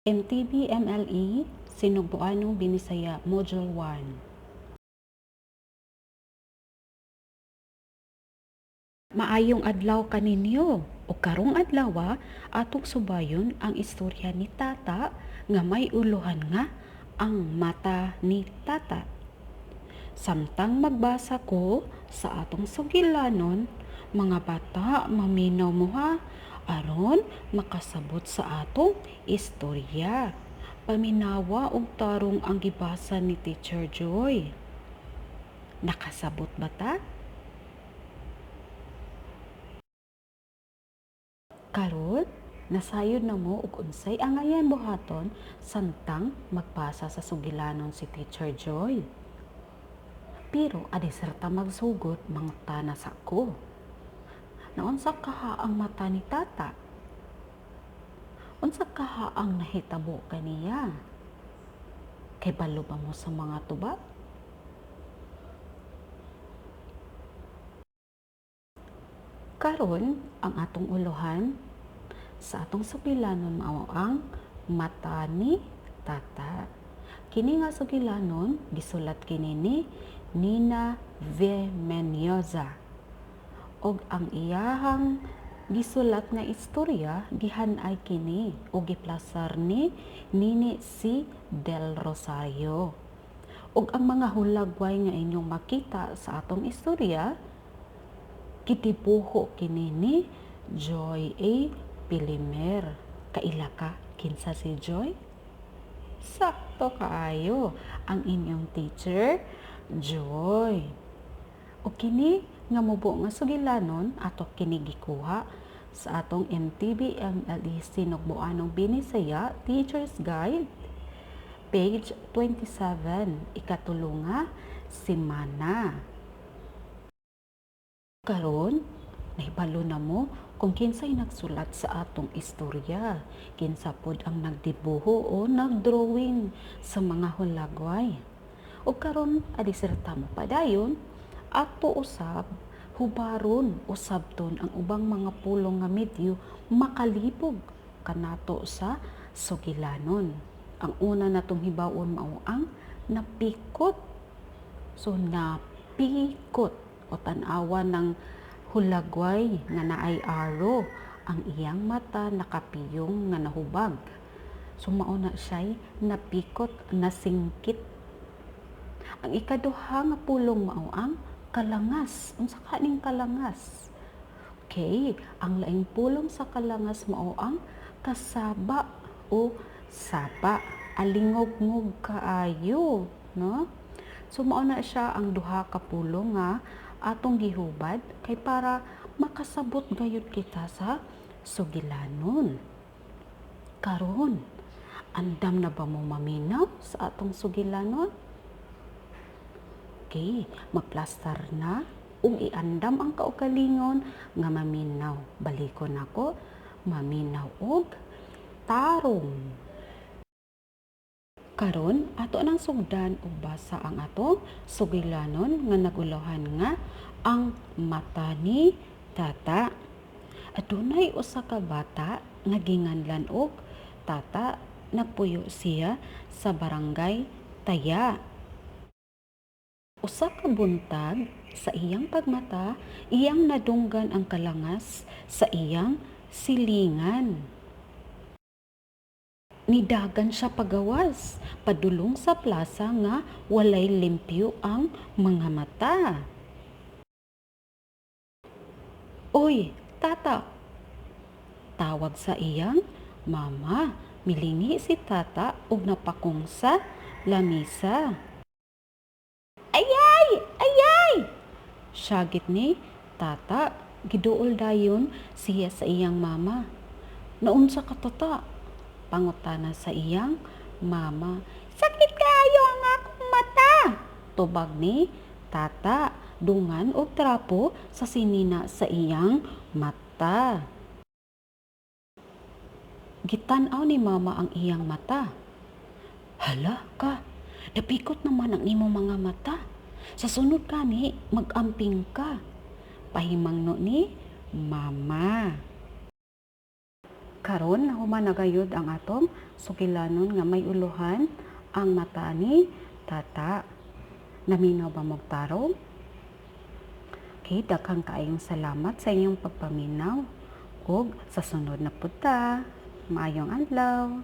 MTB MLE Sinugbuanong Binisaya Module 1. Maayong adlaw kaninyo. O karong adlaw atong subayon ang istorya ni Tata nga may uluhan nga "Ang Mata ni Tata." Samtang magbasa ko sa atong sugilanon, mga bata, maminaw mo ha, aron makasabot sa atong istorya. Paminawa og tarong ang gibasa ni Teacher Joy. Nakasabot ba ta? Karon, nasayod na mo og unsay angayan buhaton samtang magbasa sa sugilanon si Teacher Joy. Pero adi ta magsugod, mangutana sa ko. Naunsa kaha ang mata ni Tata? Unsa kaha ang nahitabo kaniya? Kay balo ba mo sa mga tuba? Karon, ang atong uluhan sa atong sugilanon mao ang "Mata ni Tata." Kini nga sugilanon gisulat kini ni Nina V. Mendoza. Og ang iyahang gisulat nga istorya gihan-ay kini o giplasar ni Nini C. Del Rosario. Og ang mga hulagway nga inyong makita sa atong istorya gidibuho kini ni Joy A. Pilimer. Kaila ka kinsa si Joy? Sakto kaayo, ang inyong Teacher Joy. O kini nga mubo nga sugilanon ato kini gikuha sa atong MTB MLE Sinugbuanong Binisaya Teacher's Guide, page 27, ikatulo nga semana. Karon, nahibalo na mo kung kinsay nagsulat sa atong istorya, kinsa pod ang nagdibuho o nagdrawing sa mga hulagway. O karon, adi sirta mo padayon, ato usab hubaron usabton ang ubang mga pulong nga medyo makalibog kanato sa sugilanon. Ang una natong hibaon mao ang napikot. So napikot o tan-awa ng hulagway nga naay arrow, ang iyang mata nakapiyong nga nahubag. So mao na siya'y napikot, nasingkit. Ang ikaduha nga pulong mao ang kalangas. Unsa kaning kalangas? Okay, ang laing pulong sa kalangas mao ang kasaba o saba. Alingog-ngog kaayo, no? So mao na siya ang duha ka pulong nga atong gihubad kay para makasabot gayud kita sa sugilanon. Karon, andam na ba mo maminaw sa atong sugilanon? Okay, magplastar na ug iandam ang kaugalingon nga maminaw. Balikon nako, maminaw og tarong. Karon, ato nang sugdan og basa ang atong sugilanon nga naguluhan nga "Ang Mata ni Tata." Adunay usa ka bata nga ginganlan og Tata. Nagpuyo siya sa barangay Taya. Usa ka buntag, sa iyang pagmata, iyang nadunggan ang kalangas sa iyang silingan. Nidagan siya pagawas, padulong sa plaza nga walay limpyo ang mga mata. "Oy, Tata!" tawag sa iyang mama. Milingi si Tata ug napakong sa lamisa. "Ayay! Ayay!" syagit ni Tata. Giduol dayon siya sa iyang mama. "Naunsa ka, Tata?" pangutana sa iyang mama. "Sakit kaayo ang akong mata," tubag ni Tata, dungan og trapo sa sinina sa iyang mata. Gitan-aw ni mama ang iyang mata. "Hala ka, napikot naman ang imong mga mata. Sa sunod kani, mag-amping ka," pahimangno ni mama. Karon nahuman na gayud ang atong sugilanon nga may ulohan "Ang Mata ni Tata". Naminaw ba mog tarong? Okay, daghang kaayong salamat sa inyong pagpaminaw. Ug sa sunod na pud ta. Maayong adlaw.